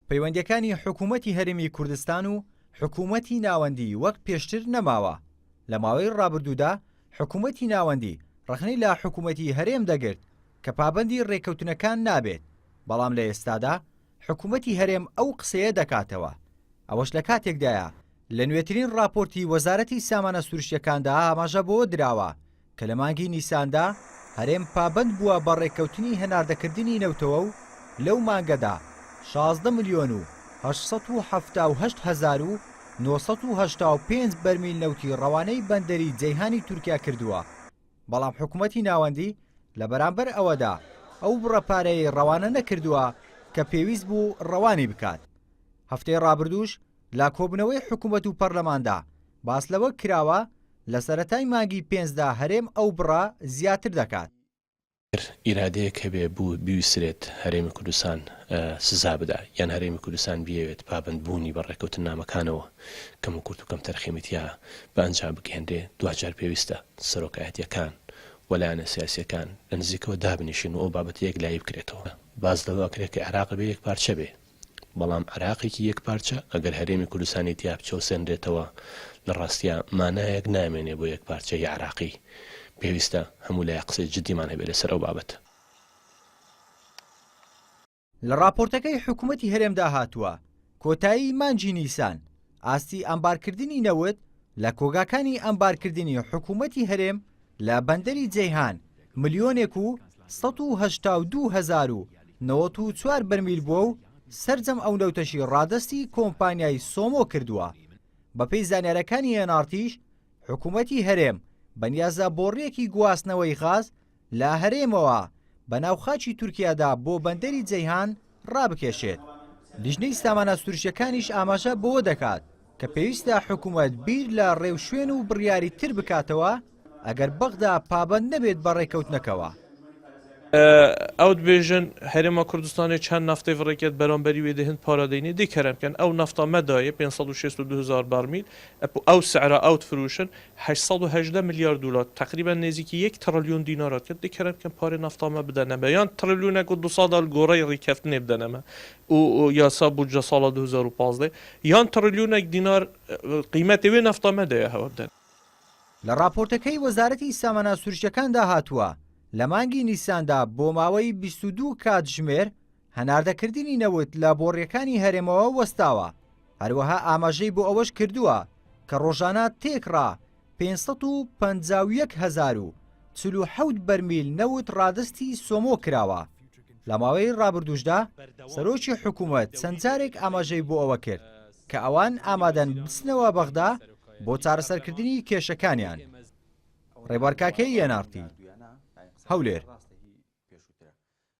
پەیوەندییەکانی حکوومەتی هەرێمی کوردستان و حکوومەتی ناوەندی وەک پێشتر نەماوە، لە ماوەی ڕابردوودا حکوومەتی ناوەندی ڕەخنەی لە حکوومەتی هەرێم دەگرت کە پابەندی ڕێککەوتنەکان نابێت، بەڵام لە ئێستادا حکوومەتی هەرێم ئەو قسەیە دەکاتەوە، ئەوەش لە کاتێکدایە لە نوێترین ڕاپۆرتی وەزارەتی سامانە سروشتییەکاندا ئاماژە بەوە دراوە کە لە مانگی نیساندا هەرێم پابەند بووە بە ڕێککەوتنی هەناردەکردنی نەوتەوە و لەو مانگەدا 16 ملیۆن و 878 هەزار و 985 بەرمیل نەوتی ڕەوانەی بەندەری جەیهانی تورکیا کردووە، بەڵام حکومەتی ناوەندی لە بەرامبەر ئەوەدا ئەو بڕە پارەیەی ڕەوانە نەکردووە کە پێویست بوو ڕەوانی بکات. هەفتەی ڕابردووش لە کۆبوونەوەی حکومەت و پەرلەماندا باس لەوە کراوە لە سەرەتای مانگی پێنجدا هەرێم ئەو بڕە زیاتر دەکات. گەر ئیرادەیەک هەبێ بویسترێت هەرێمی کوردستان سزا بدا یان هەرێمی کوردستان بیەوێت پابەند بوونی بە ڕێکەوتننامەکانەوە کەموکورت و کەمتەرخەمی تیا بە ئەنجام بگەیەنرێ دواجار پێویستە سەرۆکایەتیەکان و لایەنە سیاسیەکان لە نزیکەوە دابنیشن و ئەو بابەتە یەکلایی بکرێتەوە. باس لەوە ئەکرێ کە عێراق ئەبێ یەکپارچە بێ بەڵام عێراقێکی یەکپارچە ئەگەر هەرێمی کوردستانی تیا بچەوسێنرێتەوە لە ڕاستیا مانایەک نامێنێ بۆ یەکپارچەیی عێراقی. پێویستە هەموو لایەک قسەی جدیمان هەبێ لەسەر ئەو بابەتە. لە ڕاپۆرتەکەی حکومەتی هەرێمدا هاتووە، کۆتایی مانگی نیسان ئاستی ئەمبارکردنی نەوت لە کۆگاکانی ئەمبارکردنی حکومەتی هەرێم لە بەندەری جەیهان ملیۆنێک و 182,094 بەرمیل بووە و سەرجەم ئەو نەوتەشی ڕادەستی کۆمپانیای سۆمۆ کردووە. بەپێی زانیارەکانی ئێن ئاڕ تیش، حکومەتی هەرێم بەنیازە بۆڕییەکی گواستنەوەی غاز لە هەرێمەوە بە ناو خاکی تورکیادا بۆ بەندەری جەیهان ڕابکێشێت. لیژنەی سامانە سروشتیەکانیش ئاماژە بەوە دەکات کە پێویستە حکومەت بیر لە ڕێوشوێن و بڕیاری تر بکاتەوە ئەگەر بەغدا پابەند نەبێت بە ڕێککەوتنەکەوە. ئەو دبێژن هەرێما کوردستانێ چەند نەفتێ ڤڕێکێت بەرامبەری وێ دهند پارە دەینێ دێ کەرەم کەن ئەو نەفتا مە دایێ 562 هزار بەرمیل ئەپو ئەو سعرا ئەو دفروشن 818 ملیار دولار تەقریبەن نێزیکی یەک تڕلیون دینارات کرد دێ کەرەم کەن پارێ نەفتا مە بدەنە مە یان تڕلیونەک و 200 ال گۆڕەی ڕیکەفتنێ بدەنە مە و یاسا بودجە ساڵا 2015 یان تڕلیونەک دینار قیمەتێ وێ نەفتا مە دایە هەوە بدەن. لە ڕاپۆرتەکەی وەزارەتی سامانە سروشتیەکاندا هاتووە، لە مانگی نیساندا بۆ ماوەی 22 کاتژمێر هەناردەکردنی نەوت لە بۆڕییەکانی هەرێمەوە وەستاوە، هەروەها ئاماژەی بۆ ئەوەش کردووە کە ڕۆژانە تێکڕا 551,047 بەرمیل نەوت ڕادەستی سۆمۆ کراوە. لە ماوەی ڕابردووشدا سەرۆکی حکوومەت چەند جارێک ئاماژەی بۆ ئەوە کرد کە ئەوان ئامادەن بچنەوە بەغدا بۆ چارەسەرکردنی کێشەکانیان. ڕێبوار کاکەیی، ئێن ئاڕ تی، هەولێر.